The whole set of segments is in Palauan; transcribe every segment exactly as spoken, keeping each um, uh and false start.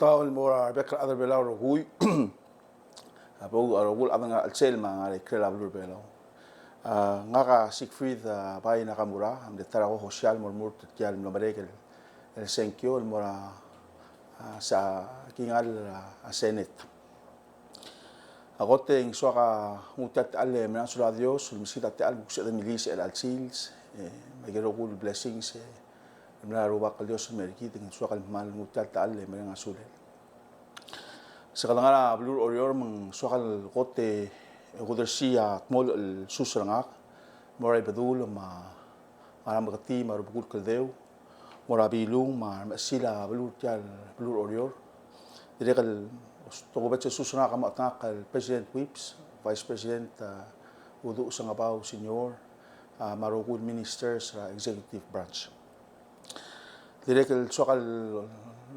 Kau el mo er a rebek el chad er a Belau el rokui. A bo, a rokui el chad er a chelsel me a ngar er a ikrel a beluu er a Belau. A, ngak a Siegfried, a, Bai Nakamura, a mle ta er a kuk soal el mo remurt er tia el mlo merek el, el sengkio el mo er a, a, se a kingall er a, a, Senate. A kot e ng soak a nguu tia el techall e mereng a sulel a Dios el meskid a techall me kuk sebeched el milil er chelecha el sils, e, me aike el rokui el blessings, e, el mla er a Rubak el Dios el mei er kid, e ng soak el kmal nguu tia el techall e mereng a sulel. Se kede ngar er a beluu er a Oreor me ng soak el kot e kudersii a kmo el sus er ngak, mo er a Ibedul me a, me a Rameketii me a Rubekul Kldeu, mo er a Bilung me a remechesil a beluu er tia el beluu er a Oreor. Dirrek el tokubets el sus er ngak a mo chetengakl el President Whipps, Vice President, a, Uduch Sengebau Senior, a, me a rokui el ministers er a executive branch. Dirrek el soak el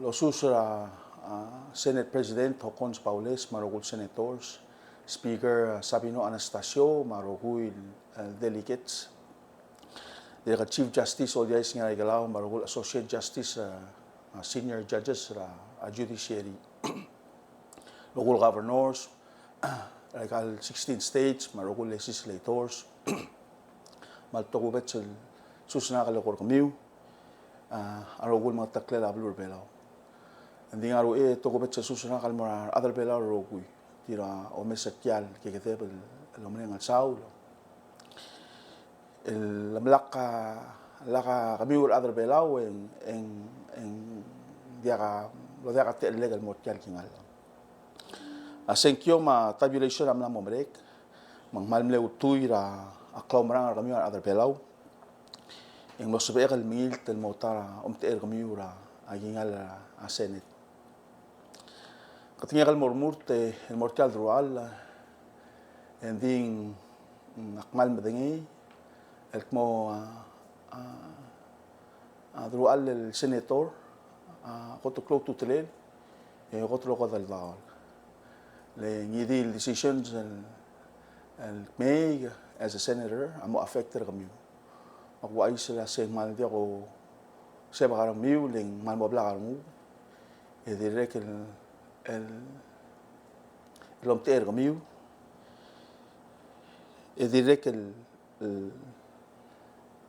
osus er a, a, Senate President Hokkons Baules me a rokui el senators, Speaker, a, Sabino Anastacio me a rokui el, e, delegates. Dirrek el Chief Justice Oldiais Ngiraikelau me a rokui el Associate Justice, a, a, Senior Judges er a, a, Judiciary. Rokui el governors er aika el sixteen states me a rokui el legislators. Me a le tokubets el sus er ngak el eko er kemiu, a, a rokui el mengeteklel a beluu er a Belau. Ng di ngar er a uchei e tokubets el sus er ngak el mo er a rechad er a Belau el rokui. Tir a omes er tia el kekedeb el omereng el saul. El mlak a, lak a kemiu el chad er a Belau e ng, e ng, e ng diak a, lo diak a techellek el mo er tia el kingall. A sengkio me a tabulation a mla mo merek, me ng kmal mle ultuil er a klaumerang er kemiu a rechad er a Belau. E ng mlo sebechek el mengilt el mo ta er a omtechei er kemiu er a kingall er a Senate. Kede ngii a kmal mo remurt, e, el mo er tia el deruchall, e, e ng di ng, mm, ak kmal medengei el kmo, a, a, a deruchall el senator, a, kot el klou a ultutelel, e, kot el okedei el daob. Le ngii di el decisions el, el kmeed as a senator a mo affect er kemiu. Me ak ouchais el uasei ng kmal diak a sebechek er kemiu, le ng kmal mo blak a renguk. E dirrek el, el, el omtechei er kemiu. E dirrek el, el,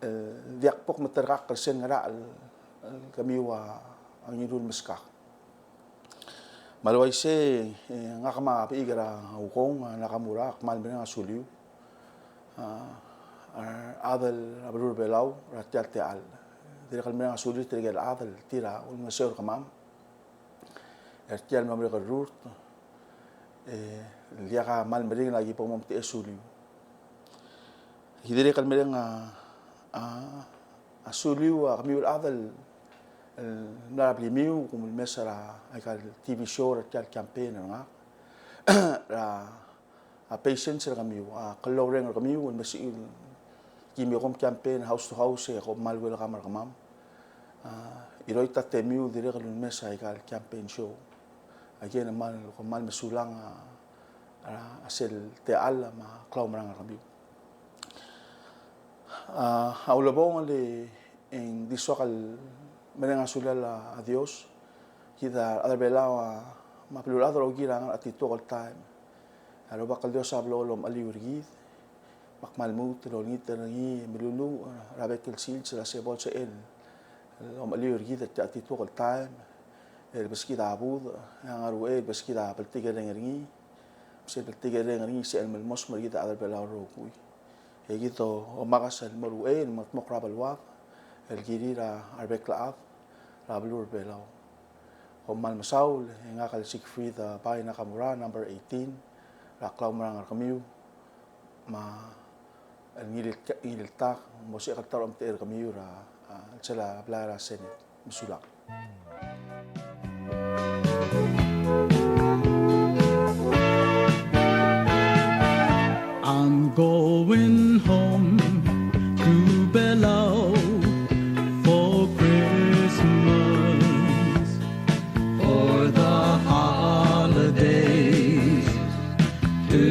el diak bo kmeterkakl er sel ngerachel el, el kemiu a, a ngiluu el meskak. Me a le uaisei, e, ngak me a bechik er a Ukong, a, Nakamura, a kmal mereng a suliu, a, a rechad er a beluu er a Belau er tia el techall. Dirrek el mereng a suliu tirke el chad el tir a ulengeseu er kemam er tia el mlo merek el rurt, e, el diak a kmal meringel a ki bo momtechei a suliu. Ki dirrek el mereng a, a, a suliu a kemiu el chad el, el mla er a blimiu, kom ulemes er a, aika el T V show er tia el campaign er ngak. Er a, a patience er kemiu, a klloreng er kemiu, el mesichii el ki mei kom campaign house to house, e kom kmal welcome er kemam. A, iroit a temiu el dirrek el ulemes er aika el campaign show. Again, kmal, kom kmal mesulang a, a, a sel techall me a klaumerang er kemiu. A, a ulebongel e ng di soak el mereng a sulel a Dios. Kid a rechad er a Belau a, me a beluulechad el rokir a ngar er a chetituok el taem. A Rubak el Dios a blo lomecheliu er kid. Me ak kmal lmuut el olengit er ngii e meluluuch er a bek el sils el uasei bo lsebechel el omecheliu er kid er tia el chetituok el taem. El beskid a budech, e a ngar er a uchei el beskid a bltikerreng er ngii. Me sel bltikerreng er ngii sel melmos me er kid a rechad er a Belau el rokui. E kid a omakes el mo er a uchei el mengedmokl er a beluad el kirir a rebek el chad er a beluu er a Belau. Kom kmal mesaul, e ngak el Siegfried, a, Bai Nakamura, number eighteen, er a klaumerang er kemiu, me a el ngilil-, ngiltak, mo sebechek el ta er a omtechei er kemiu er a, a, chelsel a blai er a Senate. Mesulang. I'm going home to Belau for Christmas, for the holidays, to